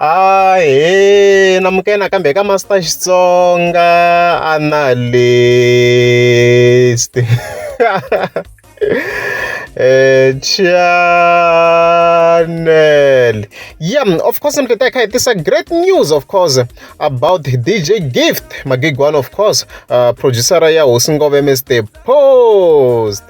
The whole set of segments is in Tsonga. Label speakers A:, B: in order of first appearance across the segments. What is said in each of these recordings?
A: Ahee namukela nakambe eka Master Xitsonga Analyst channel. Yeah, of course mi ta hi kha hi tisa great news, of course, about DJ Gift Magigwana, of course, producer ya Hosi Ngove Mr Post.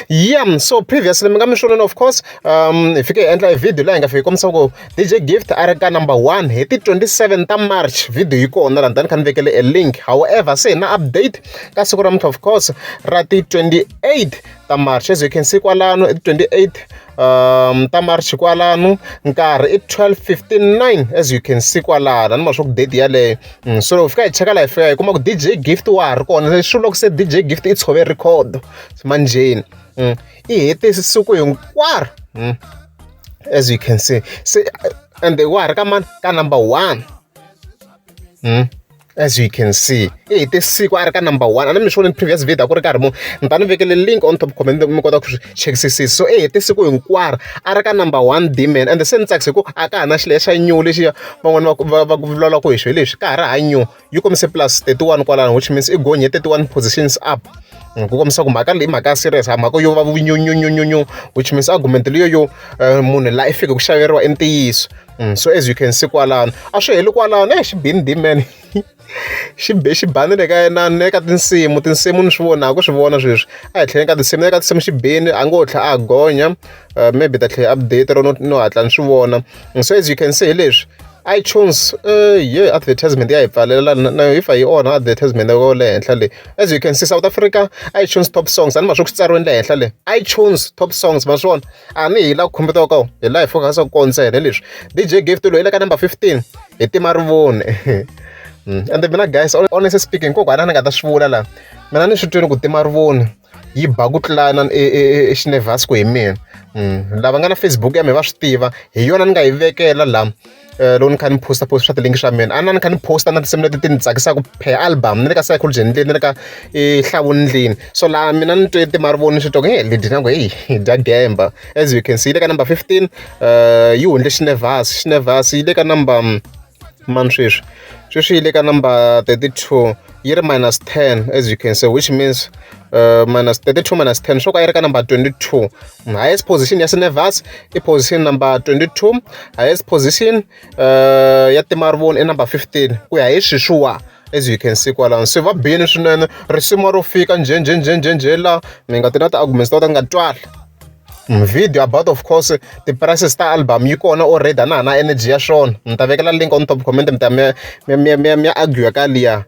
A: Yeah, so previously mi nga mi swoneni, of course, hi fike hi endla video laha hi nga fika hi kombisa ku DJ Gift a ri ka number 1 hi ti 27 ta March. Video yi kona laha, ni kha ni vekele a link. However, se hi na update ka siku ra namuntlha, of course, ra ti 28 ta March. As you can see kwalano, i 28 ta March kwalano, nkarhi i 12:59, as you can see kwalano. Ni ma swa ku date yaleyo. So loko fika hi cheka laha, hi fika hi kuma ku DJ Gift wa ha ri kona, leswi vulaka se DJ Gift i tshove record manjheni. I hete siku hinkwaro, as you can see se, and wa ha ri ka mani, ka number 1. As you can see, i hete siku a ri ka number 1. A ni mi swi voni previous video, a ku ri karhi mo ni ta ni vekele link on top comment, mi kota ku swi chekisisisa. So i hete siku hinkwaro a ri ka number 1 demon, and se ni tsakisa hi ku a ka ha na xilo xa new lexiya van'wani va vulavulaka hi xo hi leswi ka ha ri ha new. Yi kombise plus 31 kwalano, which means i gonye 31 positions up, ku kombisa ku mhaka leyi mhaka ya serious, a mhaka yo va vunyunyunyunyunyu, which means argument leyo yo munhu la i fike ku xaveriwa i ntiyiso. So as you can see kwalano, a swi heli kwalano, xi bini demon, xi be xi banile ka yena ne ka tinsimu. Tinsimu ni swi vonaka swi vona sweswi, a hi tlheleni ka tinsimu. Ne ka tinsimu xi bini, a ngo tlhela a gonya, maybe ta tlhela update ro no hatla ni swi vona. So as you can see hi leswi iTunes, ye advertisement ya hi pfalela na yi fa yi onha advertisement ya le henhla le. As you can see, South Africa iTunes top songs, a ni ma swi ku swi tsariweni le henhla le, iTunes top songs, ma swi vona. A ni hi la ku khombeta ka hi laha hi focus ko ntsena hi leswi DJ Gift loyi le ka number 15 hi tima rivoni. And mina guys, honestly speaking, kokwana ni nga ta swi vula laha, mina ni swi twini ku tima rivoni yi ba ku tlula na xinevhasi ku hi mina. Lava nga na Facebook ya mina va swi tiva, hi yona ni nga yi vekela laha loko ni kha ni posta post swa ti-link swa mina. A na ni kha ni posta na tinsimu leti ti ni tsakisaka per album, ni le ka Psychology ndleni, ni le ka Hlavu ndleni. So laha mina ni twe tima rivoni, swi twa ku hey, leti na ku hey, dya gemba. As you can see, yi le ka number 15, yi hundle xinevhasi. Xinevhasi yi le ka number mani sweswi? Sweswi yi le ka number 32, yi ri minus 10, as you can see, which means minus 32 minus 10, swo ka yi ri ka number 22. Highest position ya Sinevas i position number 22, highest position ya Timarivoni i number 15 ku ya hi sweswiwa, as you can see kwalano. Se va bini swinene risimu ro fika njhe njhe njhe njhe njhe la mi nga ti na ti-arguments to ta nga twali. Video about, of course, ti-prices ta album yi kona already, a na ha na energy ya swona. Ni ta vekela link on top comment, mi ta mi ya argue ka liya.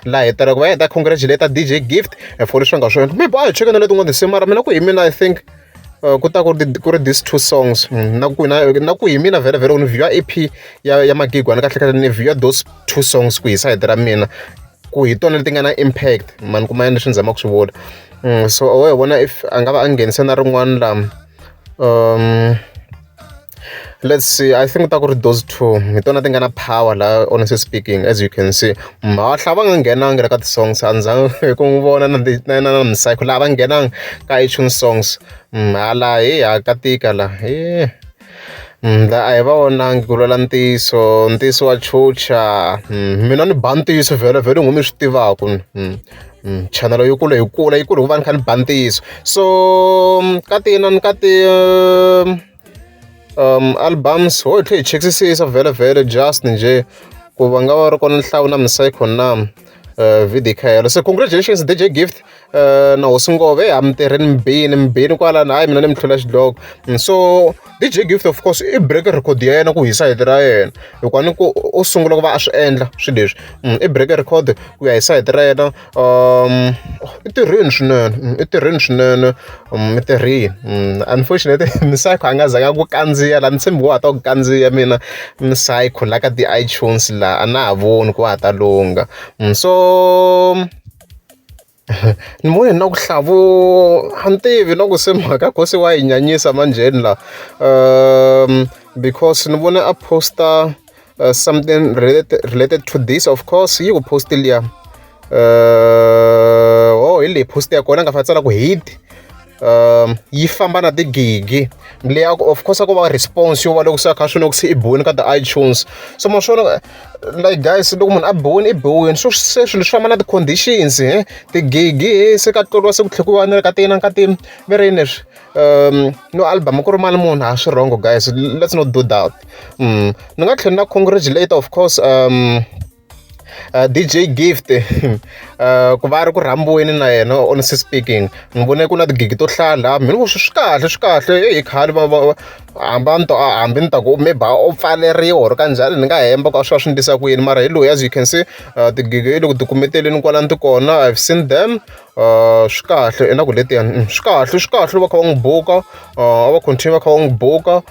A: Laha hi tirha ku va hi ta congratulate DJ Gift for leswi nga swona. Maybe a hi cheke na letin'wana tinsimu, mara mina ku hi mina, I think ku ta ku ri these two songs. Na ku hi mina vhele vhele ni view EP ya Magigwana, kahle kahle ni view those two songs ku hi side ra mina, ku hi tona leti nga na impact mani kuma leswi ni zamaka ku swi vula. So hi vona if a nga va a nghenise na rin'wana la. Let's see, I think ta ku ri those two hi tona ti nga na power la, honestly speaking. As you can see, Mhahla va nga nghenangi la ka ti-songs, a ni zangi hi ku n'wi vona na Psycho laha va nghenanga ka iTunes songs. Hala hi ha ka tika la he la a hi va vonangi ku lwela ntiyiso, ntiyiso wa chucha. Mina ni ba ntiyiso vhele vhele, n'wi mi swi tivaku channel yi kula, hi kula, yi kula hikuva ni kha ni ba ntiyiso. So ka tinani ka ti albums ho hi tlhe hi chekisisa vhele vhele, just njhe ku va nga va ri kona Nhlawu na Psycho na video khayelo. So congratulations DJ Gift na Hosi Ngove, ha mi tirheni, mibini mibini kwalano. Hayi, mina ni mi hlula xidloko. So DJ Gift, of course, i break record ya yena ku hi sayiti ra yena, hikuva ni ku u sungula ku va a swi endla swilo leswi. I break record ku ya hi sayiti ra yena. I tirhini swinene, i tirhini swinene, i tirhini. Unfortunately Psycho a nga zanga ku kandziya laha, ni tshembi wa ha ta ku kandziya mina Psycho la ka ti-iTunes la, a na ha voni ku wa ha ta lungha. So ni vone na ku Hlavu, a ni tivi na ku se mhaka Khosi wa yi nyanyisa manjheni la, because ni vone a posta something related to this. Of course yi ku post liya, oh, hi leyi post ya kona nga fa tsala ku hit. Yi famba na tigigi leya of course a ko va response yo va loko se a kha swi loko se i biwile ka ti-iTunes. So ma swi vona like guys, loko munhu a biwile i biwile. So se swilo swi famba na ti-conditions, he tigigi, he se ka tluriwa, se ku tlhela ku va na le ka ti ka ti ve ri yini leswi no album ku ri mali muni. A swi wrong guys, let's not do that. Ni nga tlhela na congratulate of course DJ Gift ku va a ri ku rhambiweni na yena. Honestly speaking, ni vone ku na tigigi to hlaya laha. Mina ku swi kahle, swi kahle. Hi khale va va hambi a ni to hambi ni ta ku maybe o pfaleriwa or kanjhani, ni nga hemba ku a swi va swi ndlisa ku yini. Mara hi loyi, as you can see, tigigi loko ti kumeteleni kwalani ti kona. I've seen them. Swi kahle i na ku letiyani, swi kahle, swi kahle. Va kha va n'wi buka, a va continue va kha va n'wi buka.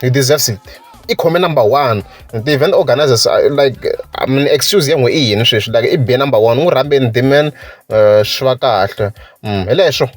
A: He deserves it. I khome number one. The event organizers, like, I mean, excuse ya n'we i yini sweswi? Like, i be number one, n'wi rhambeni the man, swi va kahle. Hi leswo.